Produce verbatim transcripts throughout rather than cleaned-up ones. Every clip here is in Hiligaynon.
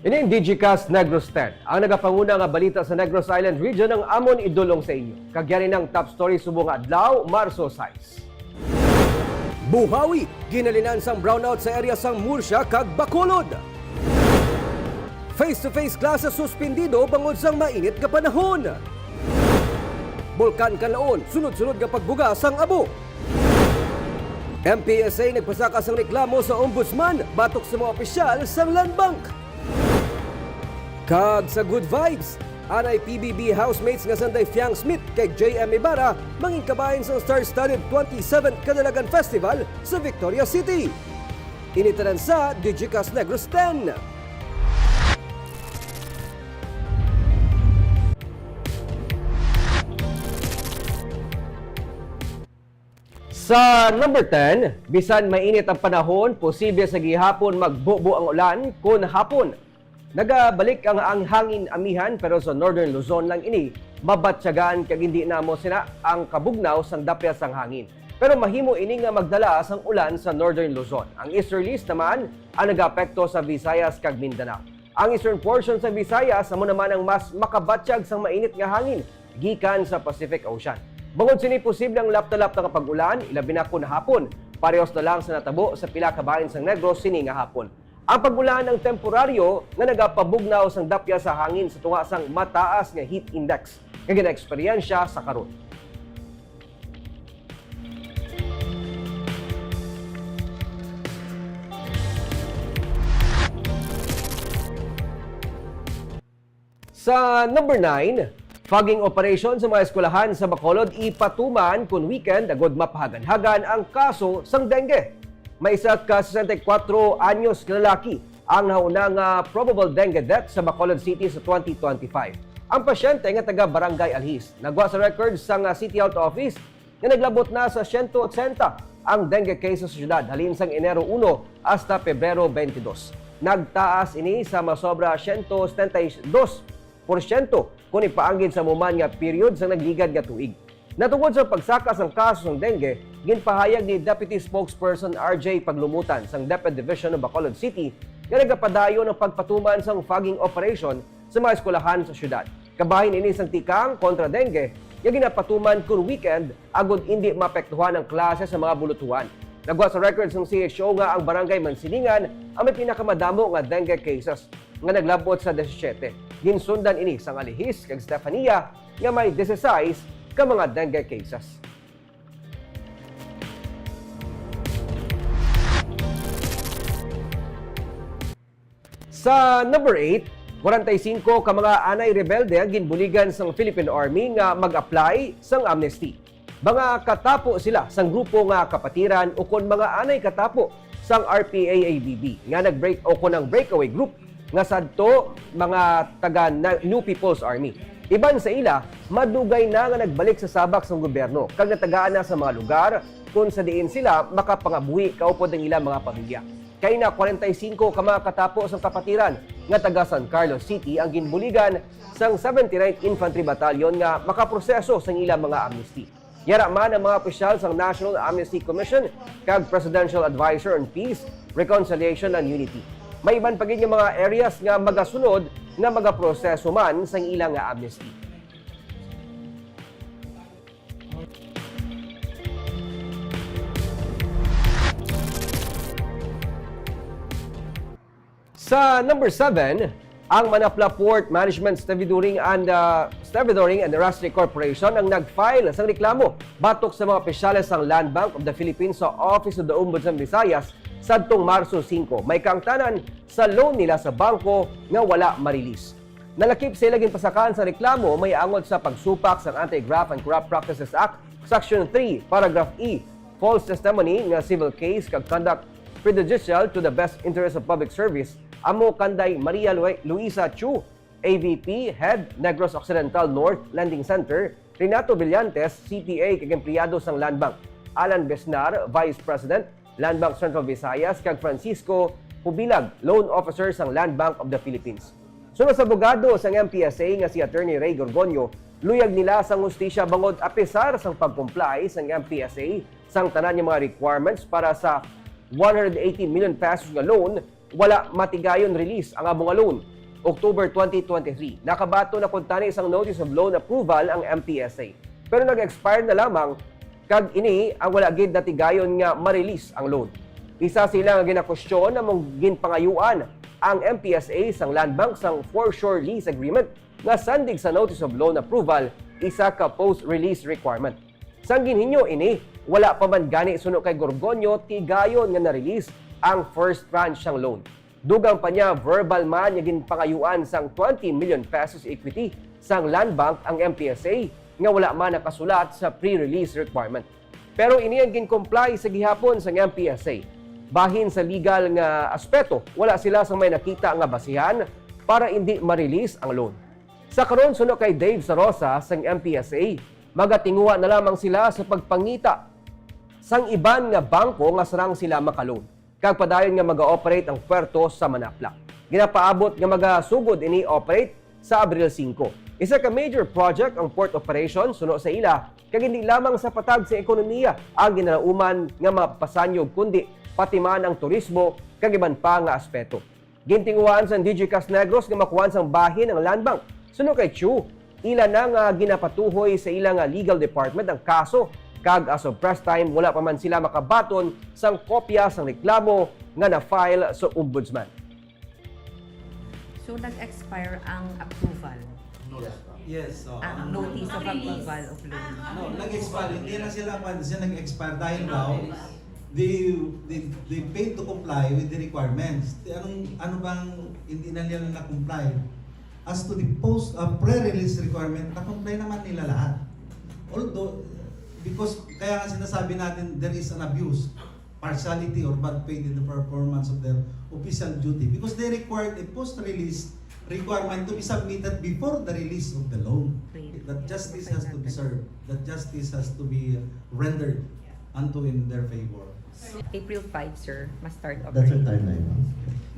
Ini ang Digicast Negros ten. Ang nagapanguna nga balita sa Negros Island Region ang amon idulong sa inyo. Kag yari na ang top story subong nga adlaw, Marso sais. Buhawi, ginhalinan sang brownout sa area sang Murcia kag Bacolod. Face-to-face classes suspendido bangod sang mainit nga panahon. Bulkan Kanlaon, sunod-sunod nga pagbuga sang abo. M P S A nagpasaka sang reklamo sa Ombudsman batok sa mga opisyal sang Land Bank. Kag sa Good Vibes, anay P B B housemates nga sanday Fiang Smith kay J M Ibarra mangin kabahin sa star-studded twenty-seventh Kadalagan Festival sa Victoria City. Ini tanan sa Digicast Negros ten. Sa number ten, bisan mainit ang panahon, posible sa gihapon magbubo ang ulan kon hapon. Nagabalik ang, ang hangin amihan, pero sa Northern Luzon lang ini mabatyagan kag hindi namo sina ang kabugnaw sang dapyas sang hangin. Pero mahimo ini nga magdala sang ulan sa Northern Luzon. Ang easterlies naman ang nagaapekto sa Visayas kag Mindanao. Ang eastern portion sa Visayas amo naman ang mas makabatyag sang mainit nga hangin gikan sa Pacific Ocean. Bangod sini, posible ang lapta-lapta nga pag-ulan, ilabi na kon hapon, parehos na lang sa natabo sa pila ka bahin sang Negros sini nga hapon. Ang pag-ulan ang temporaryo nga nagapabugnaw sang dapyas sa hangin sa tunga sang mataas nga heat index nga ginaeksperyensya sa karon. Sa number nine, fogging operation sa mga eskwelahan sa Bacolod ipatuman kon weekend agud mapahagan-hagan ang kaso sang dengue. May isa ka sesenta y kuatro anyos nga lalaki ang nahauna nga probable dengue death sa Bacolod City sa twenty twenty-five. Ang pasyente nga taga Barangay Alhis, nagwa sa records sang, ah, City Health Office nga naglabot na sa siyento otsenta ang dengue cases sa syudad halin sang Enero uno hasta Pebrero twenty-two. Nagtaas ini sa masobra siyento setenta y dos porsyento kon ipaanggid sa amo man nga period sang nagligad nga tuig. Natungod sa pagsaka sang kaso sang dengue, ginpahayag ni Deputy Spokesperson R J Paglumutan sang DepEd Division of Bacolod City nga nagapadayon ang pagpatuman sang fogging operation sa mga eskwelahan sa syudad. Kabahin ini sang tikang kontra dengue nga ginapatuman kon weekend agud indi maapektuhan ang klase sa mga bulutuhan. Nagwa sa record sang C H O nga ang Barangay Mansilingan ang may pinakamadamo nga dengue cases, nga naglabot sa disisyete. Ginsundan ini sang Alihis kag Stefania nga may disisais ka mga dengue cases. Sa number eight, kwarenta y singko ka mga anay rebelde ang ginbuligan sang Philippine Army nga mag-apply sang amnesty. Mga katapo sila sang grupo nga kapatiran ukon mga anay katapo sang R P A A B B nga nag-break ukon ang breakaway group nga sadto mga taga na-, New People's Army. Iban sa ila, madugay na nga nagbalik sa sabak sang gobyerno kag natagaan na sa mga lugar kon sa diin sila makapangabuhi kaupod ang ilang mga pamilya. Kay na kwarenta y singko ka mga katapo sang kapatiran nga taga San Carlos City ang ginbuligan sang seventy-ninth Infantry Battalion nga makaproseso sang ilang mga amnesty. Yara man ang mga opisyal sang National Amnesty Commission kag Presidential Advisor on Peace, Reconciliation and Unity. May iban pa gid nga mga areas nga magasunod nga magaproseso man sang ila nga amnesty. Sa number seven, ang Manapla Port Management Stevedoring and, uh, Stevedoring and Industry Corporation ang nag-file sang reklamo batok sa mga opisyales sang Land Bank of the Philippines sa Office of the Ombudsman Visayas sadtong Marso singko. May kaangtanan sa loan nila sa bangko nga wala ma-release. Nalakip sa ila ginpasakaan sa reklamo may angot sa pagsupak sang Anti-Graft and Corrupt Practices Act, Section three, Paragraph E, false testimony nga civil case kag conduct prejudicial to the best interest of public service, amo kanday Maria Lu-, Luisa Chu, A V P, Head, Negros Occidental North Lending Center, Renato Brillantes, C P A kag empleyado sang Land Bank, Alan Besnar, Vice President, Land Bank Central Visayas, kag Francisco Pubilag, Loan Officer sang Land Bank of the Philippines. Suno sa abogado sang M P S A nga si Attorney Ray Gorgonio, luyag nila sang hustisya bangod apisar sang pag-comply sang M P S A sang tanan nga mga requirements para sa one hundred eighty million pesos nga loan, wala matigayon release ang amo nga loan. October twenty twenty-three. Nakabaton na kuntani sang notice of loan approval ang M P S A, pero nag-expire na lamang, kag ini ang wala gid natigayon nga ma-release ang loan. Isa sila nga ginakwestiyon among ginpangayuan ang M P S A sang Land Bank sang foreshore lease agreement nga sandig sa notice of loan approval, isa ka post-release requirement. Sang ginhinyo ini, wala pa man gani suno kay Gorgonio tigayon nga na-release ang first tranche sang loan. Dugang pa niya, verbal man nga ginpangayuan sang twenty million pesos equity sang Land Bank ang M P S A nga wala man nakasulat sa pre-release requirement. Pero ini ang gin-comply sa gihapon sang M P S A. Bahin sa legal nga aspeto, wala sila sang may nakita nga basihan para indi ma-release ang loan. Sa karon, suno kay Dave Sarosa sang M P S A, magatinguha na lamang sila sa pagpangita sang iban nga bangko nga sarang sila maka-loan, kag padayon nga maga-operate ang puerto sa Manaplak. Ginapaabot nga magasugod ini operate sa Abril singko. Isa ka major project ang port operation suno sa ila, kag hindi lamang sa patag sa ekonomiya ang ginalauman nga mapasanyog, kundi pati man ang turismo kag iban pa nga aspeto. Gintinguhaan sang D G Castnegros nga makuhaan sang bahin ang Land Bank. Suno kay Chu, ila na nga ginapatuhoy sa ila nga legal department ang kaso, kag as of press time, wala pa man sila makabaton sang kopya sang reklamo nga na-file sa Ombudsman. So, nag-expire ang approval? Yes, oo. Ang notice of approval of loan? No, nag-expire. Hindi na sila pansin, nag-expire dahil daw they, they, they failed to comply with the requirements. Di, anong, ano bang hindi na nila na-comply? As to the post, uh, pre-release requirement, na-comply naman nila lahat. Although, because kaya nga sinasabi natin, there is an abuse, partiality, or bad faith in the performance of their official duty, because they required a post-release requirement to be submitted before the release of the loan. That justice has to be served, that justice has to be rendered unto in their favor. April five, sir, ma-start That's our operate. Timeline, ma'am.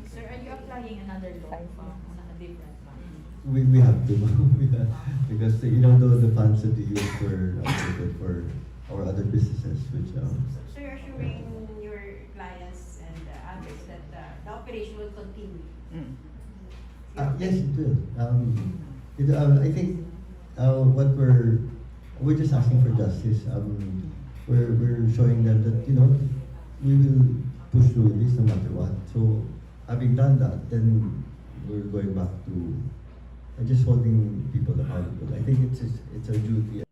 Sir, are you applying another loan, ma'am? Sa different bank? We, we have to, ma'am. We have, because, you know, the, the funds that we use for, uh, for our other businesses, which, um, So you're assuring your clients and uh, others that uh, the operation will continue? Mm. Uh, yes, it will. Um, it, uh, I think uh, what we're we're just asking for justice. Um, we're we're showing them that, you know, we will push through with this no matter what. So having done that, then we're going back to uh, just holding people accountable. I think it's it's, it's our duty.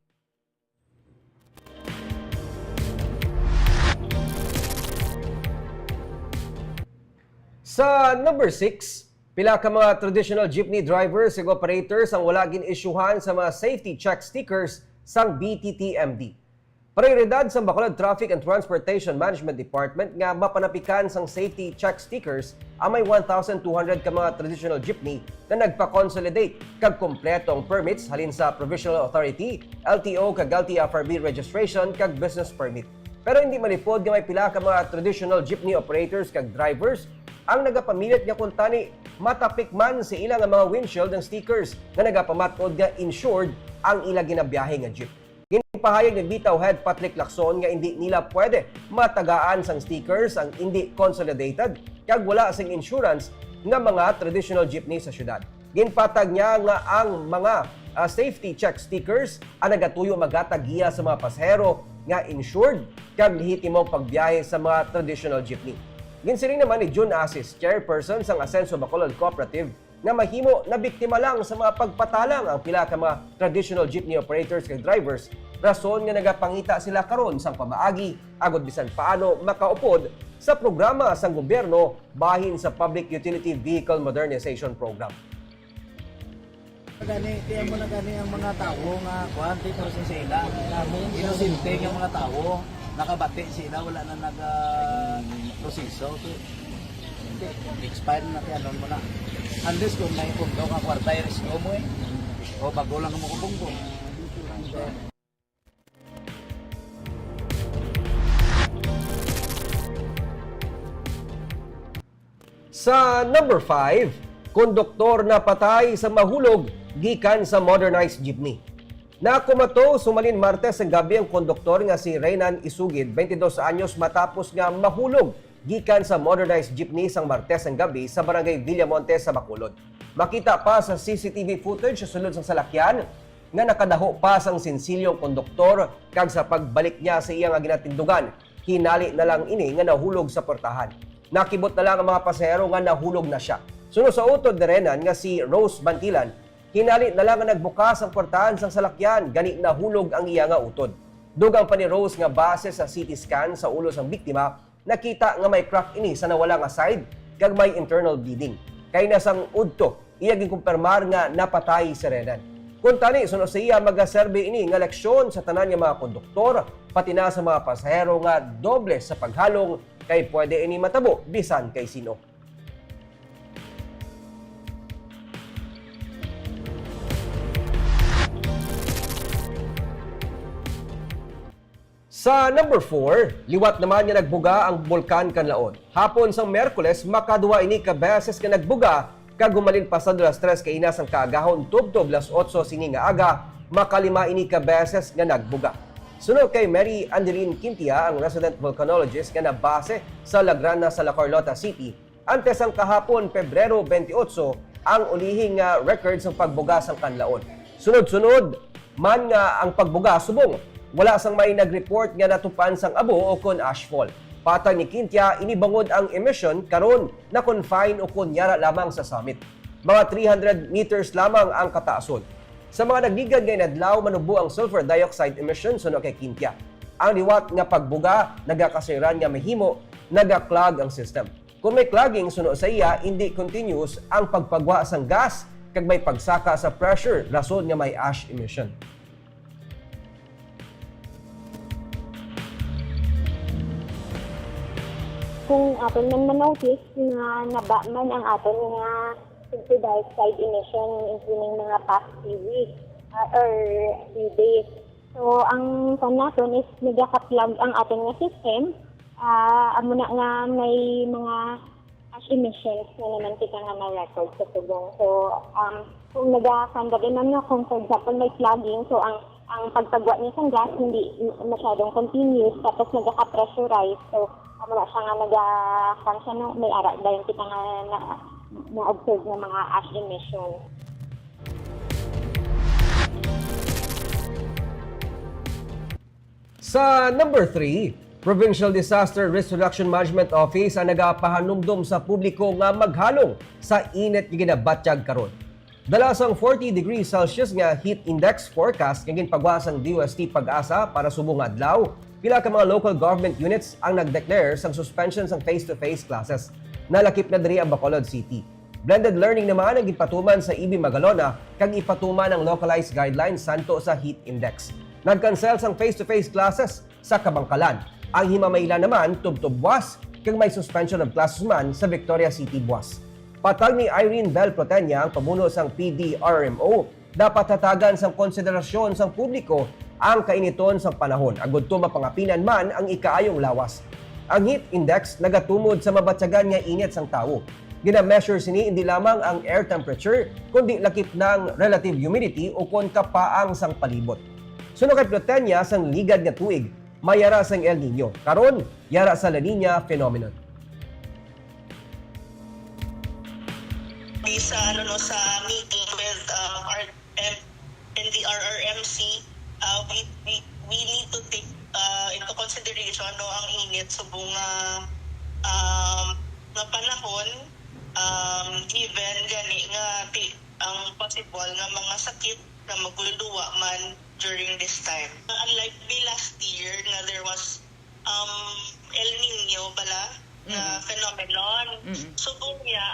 Sa number six, pila ka mga traditional jeepney drivers ug operators ang wala gin-isyuhan sa mga safety check stickers sang B T T M D. Prioridad sa Bacolod Traffic and Transportation Management Department nga mapanapikan sang safety check stickers ang may one thousand two hundred ka mga traditional jeepney nga nagpa-consolidate kag kompleto ang permits halin sa Provisional Authority, L T O, kag L T F R B registration kag business permit. Pero hindi malipod nga may pila ka mga traditional jeepney operators kag drivers ang nagapamilit nga kuntani matapik man sa ila nga mga windshield ang stickers nga nagapamat-od nga insured ang ila ginabiyahe nga jeep. Ginpahayag ni Bitaw Head Patrick Lacson nga indi nila pwede matagaan sang stickers ang indi consolidated kag wala sing insurance nga mga traditional jeepney sa syudad. Ginpatag niya nga ang mga, ah, safety check stickers ang nagatuyo maghatag giya sa mga pasahero nga insured kag lehitimong pagbiyahe sa mga traditional jeepney. Ginsiling naman ni June Asis, chairperson sang Asenso Bacolod Cooperative, nga mahimo nabiktima lang sa mga pagpatalang ang pila ka mga traditional jeepney operators kag drivers, rason nga nagapangita sila karon sang pamaagi agod bisan paano makaupod sa programa sang gobyerno bahin sa Public Utility Vehicle Modernization Program. Gani, kaya mo na gani ang mga tawo nga kuan, di pero sa sila. Inosente nga mga tawo, nakabati sila, wala na nag ah, proseso. Hindi, expire na kaya nun mo na. Unless kung may pundo ka kwarta, i-rescue mo eh. O bago lang mo kubungko. Sa number five, konduktor napatay sa mahulog gikan sa modernized jeepney. Nakumato sumalin Martes ang gabi ang konduktor nga si Reynan Isugid, twenty-two anyos, matapos nga mahulog gikan sa modernized jeepney sang Martes ang gabi sa barangay Villamonte sa Bacolod. Makita pa sa C C T V footage sa sulod sang salakyan nga nakadaho pa sang sinsilyong konduktor, kag sa pagbalik niya sa iya nga ginatindugan, hinali na lang ini nga nahulog sa portahan. Nakibot na lang ang mga pasahero nga nahulog na sia. Suno sa utod ni Renan nga si Rose Bantilan, hinali na lang nga nagbukas ang portahan sang salakyan, gani nahulog ang iya nga utod. Dugang pa ni Rose nga base sa C T scan sa ulo sang biktima, nakita nga may crack ini sa nawala nga side kag may internal bleeding. Kay na sang udto, iya ginkumpirmar nga napatay si Renan. Kuntani, suno sa iya, magaserbi ini nga leksyon sa tanan nga mga konduktor, pati na sa mga pasahero nga doble sa paghalong, kay pwede ini matabo bisan kay sino. Sa number four, liwat naman nga nagbuga ang Bulkan Kanlaon. Hapon sang Miyerkules, makaduha ini ka beses nga nagbuga, kag gumalin pasado las tres kaina sang kaagahon tubtob las otso sini nga aga, makalima ini ka beses nga nagbuga. Suno kay Mary Andeline Quintia, ang resident volcanologist nga nabase sa Lagrana sa La Carlota City, antes sang kahapon, Pebrero twenty-eight, ang ulihi nga record sang pagbuga sang Kanlaon. Sunod-sunod man nga ang pagbuga subong wala sang may nag-report nga natupan sang abo o kon ashfall. Patag ni Quintia, ini bangod ang emission karon na-confine o kon yara lamang sa summit, mga three hundred meters lamang ang kataason. Sa mga nagligad nga inadlaw, manubo ang sulfur dioxide emission, suno kay Quintia. Ang liwat nga pagbuga nagakasayran nga mahimo, naga-clog ang system. Kung may clogging, suno sa iya, indi continuous ang pagpagwa sang gas, kag may pagsaka sa pressure, rason nga may ash emission. Kung aton man ma-notice nga naba man ang aton nga sulfur dioxide emission, including mga past few weeks, ah, or few days. So, ang kwan naton is nagaka-clog ang aton nga system. Ah, amo na nga may mga ash emissions na naman kita nga na-record sa subong. So, um, kung nagakandad naman nga, kung for example may clogging, so ang ang pagpagwa niya sang gas hindi masyadong continuous, tapos nagaka-pressurize. So, amo na siya nga naga-, kwan siya, no? May ara dayon kita nga na, na-observe nga mga ash emission. Sa number three, Provincial Disaster Risk Reduction Management Office ang nagapahanumdom sa publiko nga maghalong sa init nga ginabatyag karon. Dala sang forty degrees Celsius nga heat index forecast nga ginpagwa sang D O S T PAGASA para subong nga adlaw, pila ka mga local government units ang nag-declare sang suspension sang face-to-face classes. Nalakip na diri ang Bacolod City. Blended learning naman ang ginpatuman sa E B Magalona, kag ipatuman ang localized guidelines santo sa heat index. Nag-cancel sang face-to-face classes sa Kabangkalan. Ang Himamaylan naman tubtob buwas, kag may suspension of classes man sa Victoria City buwas. Patag ni Irene Bell Protenia, ang pamuno sang P D R M O, dapat hatagan sang konsiderasyon sang publiko ang kainiton sang panahon, agud to mapangapinan man ang ikaayong lawas. Ang heat index nagatumod sa mabatyagan nga init sang tawo. Gina-measure sini indi lamang ang air temperature, kundi lakip na ang relative humidity ukon kapaang sang palibot. Suno kay Protenia, sang ligad nga tuig, may yara sang El Niño. Karon, yara sa La Niña phenomenon. Di sa, ano, no, sa meeting with, uh, our M-, N D R R M C, uh, we, we, we need to take, uh, into consideration, no, ang init subong nga, um, nga panahon, um, given gani nga ti-, ang possible nga mga sakit nga magluluwa man during this time. Unlike the last year na there was, um, El Niño bala nga Mm. phenomenon. Mm. Subong niya,